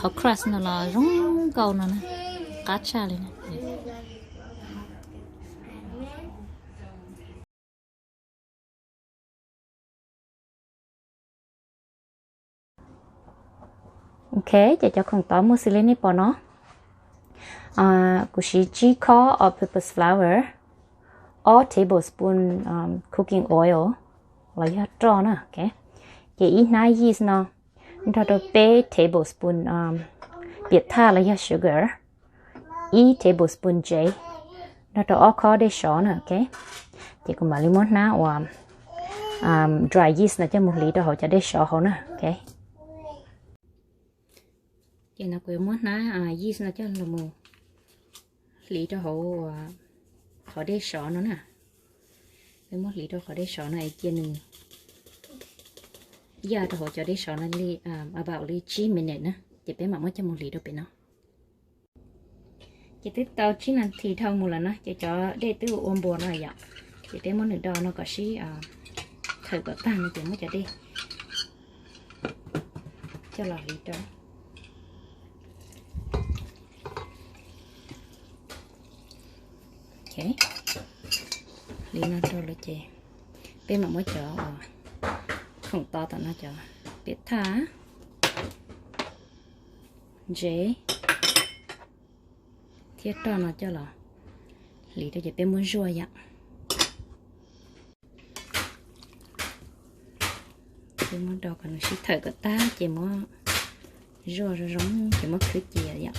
Cov crust no los zoo nkauj no na, qab tshaj li na. Ok, ces cov khoom tod muaj xws li nej pom no. Kuv siv tsib khob all-purpose flour, ob tablespoon cooking oil los yog roj na. Ces ib hnab yeast no nrog rau peb tablespoon piam thaj los yog sugar, ib tablespoon ntsev, nrog rau ob khob dej sov na. Ok, ces kuv mam li muab hnab uas dry yeast no coj mus hliv rau hauv cov dej sov hauv na. Ok, ces no kuv yuav muab hnab yeast no coj los mus hliv rau hauv qhov dej sov no na. Peb muab hliv rau qhov dej sov no es cia nws yaj rau hauv cov dej sov no li about li tsib minute na, ces peb mam muab coj mus hliv rau pem no. Ces twb tau tsib nas this dhau mus lawm na, ces cov dej twb ua npuas no yom. Ces peb muab nws do no kom sib thawm kom tag no ces muab cov dej coj los hliv rau li no rau lawm ces peb mam muab cov khoom to tom no cov piam thaj, ntsev thiab roj no coj los hliv rau ces peb muab zuaj yom. Peb muab do kom nws sib thawm kom tag ces muab zuaj zoo zoo ces muab khwb cia yom.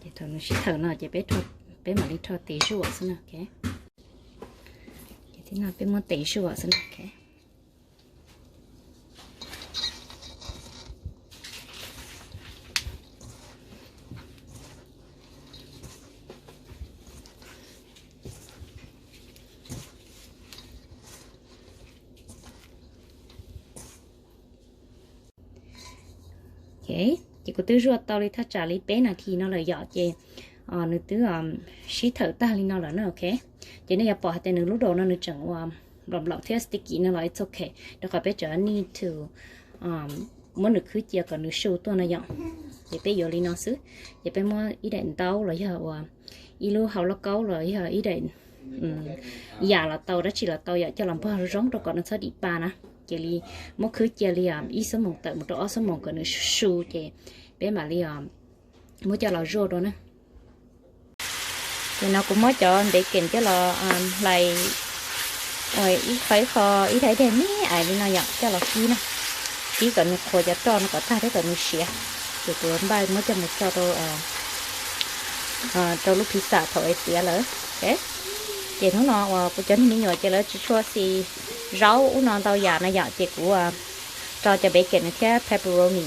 Ces thaum nws sib thawm no ces peb mam li rho tes zuaj xwb na. Ces tib no peb muab tes zuaj xwb na. Ces kuv twb zuaj tau li thaj tsam li peb nas this no lawm yom, ces nws twb sib thawm tag li no lawm na. Ok, ces nej yuav pom hais tias nws lub daus no nws tseem ua nplaum nplaum thiab sticky no los it's ok, rau qhov peb tseem need to muab nws khwb cia kom nws su tuaj no yom. Ces peb yuav li no xwb, ces peb muab ib daim ntaub los yog ua ib lub hau lauj kaub los yog ib daim yam los tau, dab tsi los tau yom, coj los npog zoo zoo rau kom nws txhob dim pa na. Cia li muab khwb cia li ib xuab moos tawm mus rau ob xuab moos kom nws su su ces peb mam li muab coj los zuaj dua na. Ces no kuv muab cov ntev keem coj los hlais ua ib qho ib qho ib daim ib daim me ais li no yom, coj los kib na, kib kom nws qhuav cov roj no kom tag thiab kom nws siav. Ces kuv npaj muab coj mus tso rau lub pizza thaum es tiav lawm. Ces hnub no uas kuv cov niag me nyuam ces lawv tsis tshua xis zaub ub no ntau yam no yom, ces kuv rau cov bacon thiab pepperoni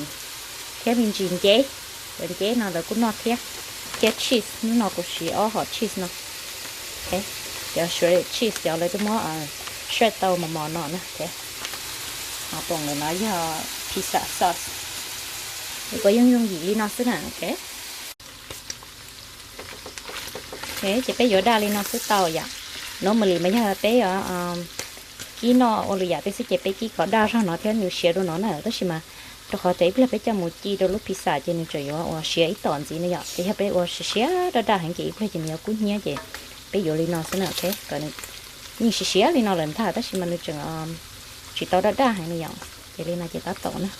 thiab me ntsis nceb, cov nceb no lawv kuj noj thiab, thiab cheese, hnub no kuv siv ob hom cheese no, cov shredded cheese cov lawv twb muab shred tau mos mos no na. Ho poom ntawm no yog pizza sauce, kuv yooj yooj yim li no xwb na. Ok, ces peb yuav daj li no xwb tau yom. Normally mas yog peb kib noj ua lwm yam tej xwb ces peb kib kom daj zog no thiab nws siav dua no na, tab sis mas rau qhov tias ib pliag peb coj mus ci rau lub pizza ces nws tseem yuav ua siav ib tom ntxiv no yom. Ces yog peb ua siav siav daj daj heev ces ib pliag ces nws yuav kub hnyiab, ces peb yuav li no xwb na. Ok, kom nws yeej siav siav li no lawm ntag tab sis mas nws tseem tsis tau daj daj heev li yom, ces li no ces tab tom na.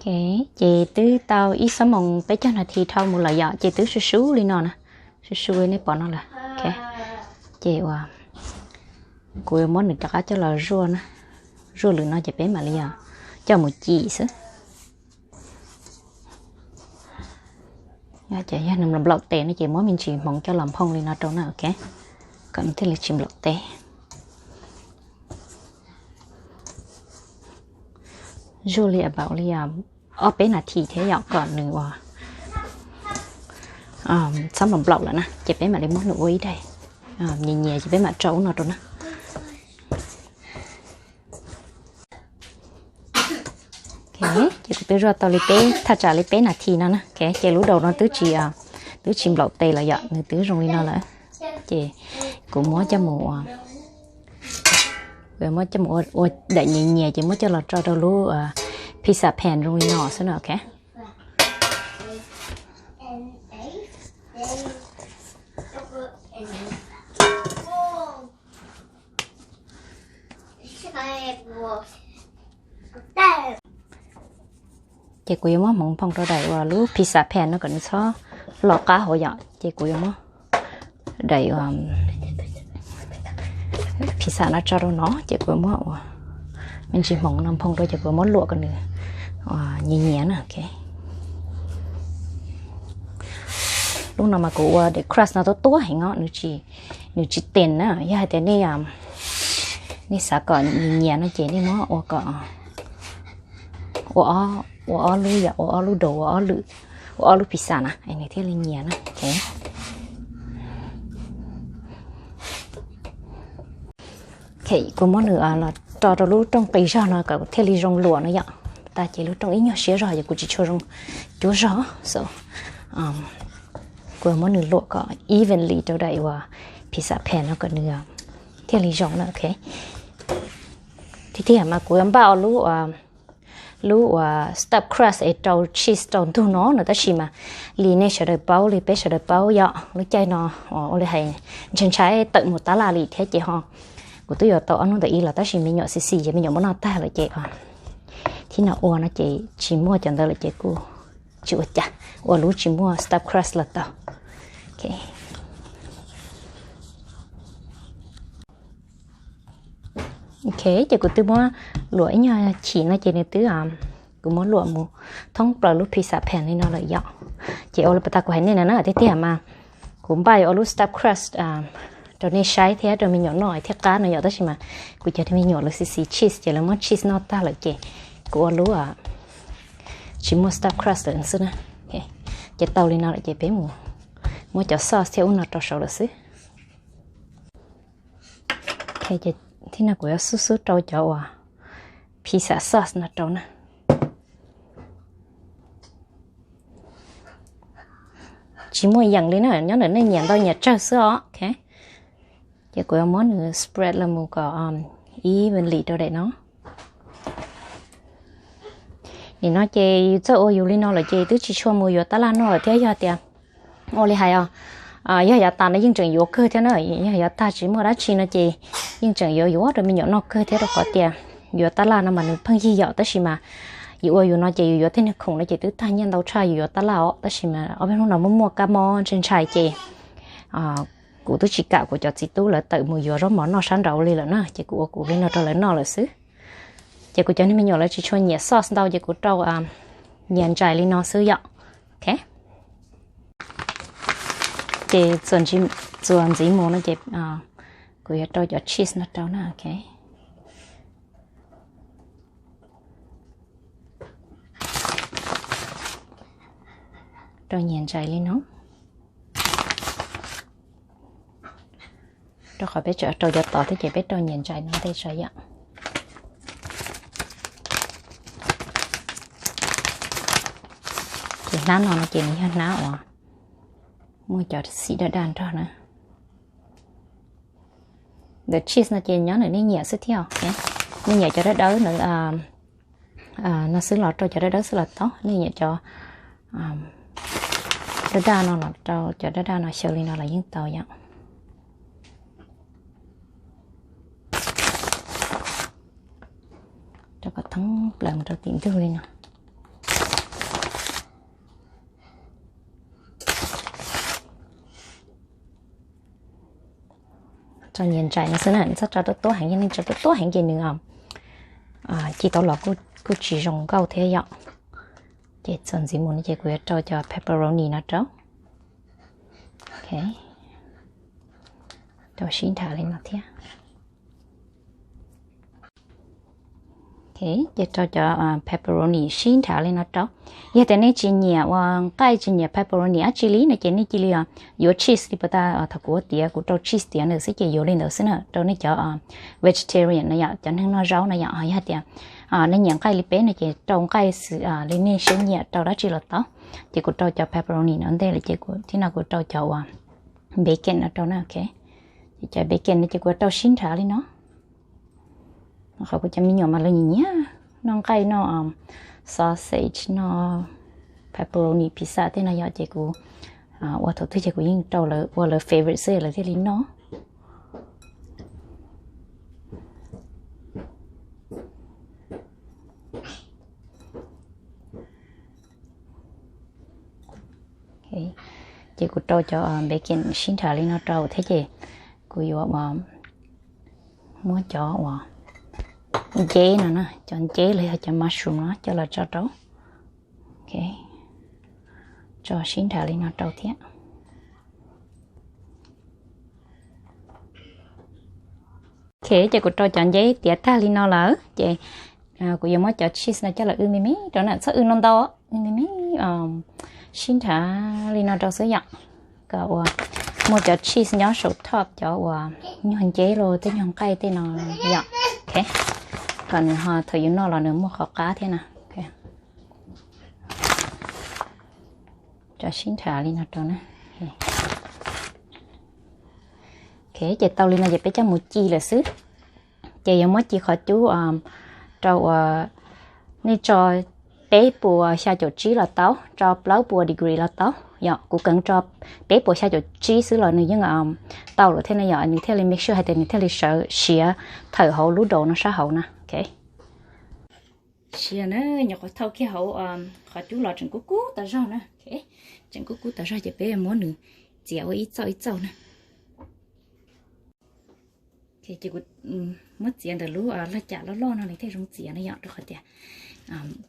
Ok, ces twb tau ib xuab moos peb caug nas this dhau mus lawm yom, ces twb su su li no na, su su li nej pom no lawm. Ok, ces uas kuv yuav muab nws rov qab coj los zuaj na, zuaj lwm no ces peb mam li coj mus ci xwb. Ces yog nws nplaum tes no ces muab me ntsis hmoov coj los nphoo li no rau na. Ok, kom nws thiaj li tsis nplaum tes. Zuaj li about li ob peb nas this thiab yom, kom nws ua txhob nplaum nplaum lawm na, ces peb mam li muab nws ua ib daim nyias nyias ces peb mam tso ub no rau na. Ok, ces kuv Twb zuaj tau li peb, thaj tsam li peb nas this no na. Ok, ces lub daus no twb tsis, twb tsis nplaum tes lawm yom, nws twb zoo li no lawm. Ces kuv muab coj mus ua, kuv muab coj mus ua, ua daim nyias nyias ces muab coj los tso rau lub pizza pan zoo li no xwb na. Ok. Ces kuv yuav muab hmoov nphoo rau daim uas lub pizza pan no kom nws txhob los qab hauv yom. Ces kuv yuav muab daim pizza no tso rau no, ces kuv muab ua me ntsis hmoov no nphoo rau, ces kuv muab luam kom nws nyias nyias na. Ok. Lub no mas kuv ua daim crust no tuab tuab heev os, nws tsis, nws tsis tes na. Yog hais tias nej, nej xav kom nyias nyias no ces nej muab ua kom, ua, ua ob lub yom, ua ob lub daus, ua ob lub, ua ob lub pizza na es nws thiaj li nyias na. Ok. Ok, kuv muab nws los tso rau lub rooj qis zog no kom thiaj li zoo luam no yom. Tag ces lub rooj ib nyuag siab zog ces kuv tsis tshua zoo cuab zog, so kuv muab nws luam kom evenly rau daim uas pizza pan no kom nws thiaj li zoo na. Ok. Tiag tiag mas kuv yuav npaj ua lub, lub uas stuffed crust es rau cheese rau ntug no na, tab sis mas li nej sawv daws paub, li peb sawv daws paub yom, lub caij no ua li hais ntshai ntshai tawm mus tab laj li thiab ces ho kuv twb yuav tau ob hnub ntawm ib los tab sis me nyuam xis xis ces me nyuam muab noj tag lawm ces thib no ua no ces tsis muaj cov ntawd lawm ces kuj tsis ua cas, ua lub tsis muaj stuffed crust los tau. Ok. Ok, ces kuv twb muab luam ib nyuag chim no ces nws twb, kuv muab luam mus thoob plaws lub pizza pan li no lawm yom. Ces ua li pas tas kuv hais nej na na, tiag tiag mas kuv npaj yuav ua lub stuffed crust rau nej saib thiab rau me nyuam noj thiaj qab no yom, tab sis mas kuv cov me nyuam lawv xis xis cheese ces lawv muab cheese noj tag lawm ces kuv ua lub tsis muaj stuffed crust lawm xwb na. Ces tau li no lawm ces peb mus muab cov sauce thiab ub no rau saud lawm xwb. Ces thib no kuv yuav xub xub rau cov uas pizza sauce no rau na. Tsis muaj yeem li na, nyob ntawm nej nyiam ntau nyiam tsawg xwb os. Ok, ces kuv yuav muab nws spread los mus kom evenly rau daim no. Nim no ces yus txawj ua yus li no lawm ces twb tsis tshua mus yuav tab laj noj lawm thiab. Yog tias ua li hais os, yog yav tas no yeej tseem yuav kawg thiab na, yog yav tag tsis muaj dab tsi no ces yeej tseem yuav yuav rau me nyuam noj kawg thiab, rau qhov tias yuav tab laj no mas nws pheej yig yom, tab sis mas yus ua yus no ces yus yuav tej niag khoom no ces twb tag nyiaj ntau tshaj yus yuav tab laj os, tab sis mas ob peb hnub no muaj muaj kab mob ntshai ntshai ces kuv twb tsis kam kuv cov txiv tub lawv tawm mus yuav zaub mov noj sab nraud li lawm na, ces kuv ua kuv li no rau lawv noj lawm xwb. Ces kuv cov niag me nyuam lawv tsis tshua nyiam sauce ntau ces kuv rau nyias ntsais li no xwb yom. Ok, ces txuas ntxiv mus no ces kuv yuav rau cov cheese no rau na. Ok, rau nyias ntsais li no. Rau qhov peb tseem rau cov tod thiab ces peb rau nyias ntsais no ntej tso yom. Ces hnab no no ces nws yog hnab uas muaj cov xim daj daj nrog na. Ntawm cheese no ces nyob ntawm nej nyiam xwb thiab. Nej nyiam cov dawb dawb no xwb los rau cov dawb dawb xwb los tau, nej nyiam cov daj daj no los rau cov daj daj no xyaw li no los yeej tau yom. Rau kom thoob plaws mus rau tim ntug li no. Tso nyias ntsais no xwb na, txhob tso tuab tuab heev, yog nej tso tuab tuab heev ces nws ci tau los kuj tsis zoo nkauj thiab yom. Ces txuas ntxiv mus no ces kuv yuav rau cov pepperoni no rau. Ok, rau sib nrhav li no thiab. Ok, ces rau cov pepperoni sib nrhav li no rau. Yog tias nej tsis nyiam ua nqaij tsis nyiam pepperoni dab tsi li no ces nej cia li yuav cheese li pas tas thaum kuv ua tiav, kuv rau cheese tiav ntawd xwb ces yuav li ntawd xwb na, rau nej cov vegetarian no yom, cov neeg noj zaub no yom. Yog tias Nej nyiam nqaij li peb no ces rau nqaij xwb li nej siab nyiam rau dab tsi los tau. Ces kuv rau cov pepperoni no ntej lawm ces kuv thib no kuv rau cov uas bacon no rau na, ok. Ces cov bacon no ces kuv rau sib nrhav li no. Qhov kuv cov me nyuam mas lawv nyiam nyiam noj nqaij, noj sausage, noj pepperoni pizza tej no yom, ces kuv ua thaum twg ces kuv yeej rau lawv ua lawv favorite xwb lawv thiaj li noj. Ces kuv rau cov bacon sib nrhav li no rau thiab ces kuv yuav muab cov uas nceb no na, cov nceb los yog cov mushroom no coj los tso rau. Tso sib nrhav li no rau thiab. Ok, ces kuv rau cov nceb tiav tag li no lawm ces kuv yuav muab cov cheese no coj los wb me me rau na, txhob wb ntau ntau, wb me me sib nrhav li no rau xwb yom, kom uas muaj cov cheese nyob saum top cov uas nyuag nceb los tej nyuag nqaij tej no yom. Ok, kom nws ho thaum yus noj los nws muaj qhov qab thiab na. Tso sib nrhav li no rau na. Ok, ces tau li no ces peb coj mus ci lawm xwb. Ces yuav muab ci qhov cub rau uas nej tso peb puas xya caum tsib los tau, tso plaub puas degree los tau yom. Kuv keev tso peb puas xya caum tsib xwb los nws yeej tau lawm thiab na yom, nws thiaj li make sure hais tias nws thiaj li sawv siav thawm hauv lub dough no sab hauv na. Ok, siav na, nyuam qhuav thauj kiag hauv qhov cub los tseem kub kub tas zog na. Tseem kub kub tas zog ces peb muab nws txiav ua ib txauj ib txauj na. Ces kuv muab txiav ntawm lub laj cam loj loj no nws thiaj zoo txiav na yom, rau qhov tias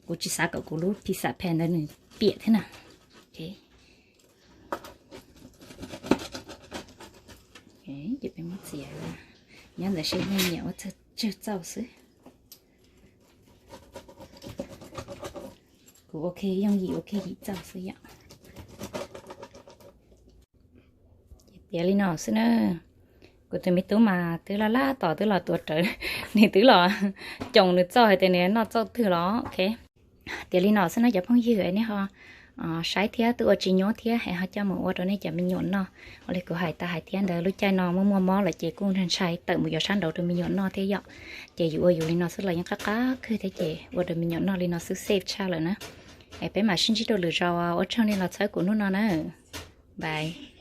kuv tsis xav kom kuv lub pizza pan ntawd nws piam thiab na. Ces peb muab txiav, nyob ntawm seb nej nyiam ua tsawg txauj xwb. Kuv ua kiag yooj yim ua kiag yim txauj xwb yom. Ces tiav li no xwb na. Kuv tus me tub mas twb laj laj tos twb los tuav rawv, nws twb los coos nws txauj hais tias nws noj txauj twg los ok. Tiav li no xwb na cov phooj ywg, nej ho saib thiab twb ua tsis nyuaj thiab es ho coj mus ua rau nej cov me nyuam noj. Ua li kuv hais tas hais thiab ntawd lub caij no muaj muaj mob lawm ces kuj ntshai tawm mus yuav sab nraud rau me nyuam noj thiab yom. Ces yus ua yus li no xwb los yeej qab qab kawg thiab ces ua rau me nyuam noj li no xwb safe tshaj lawm na. Es peb mam sib ntsib rau lwm zaus, ua tsaug nej los txhawb kuv hnub no na. Bye.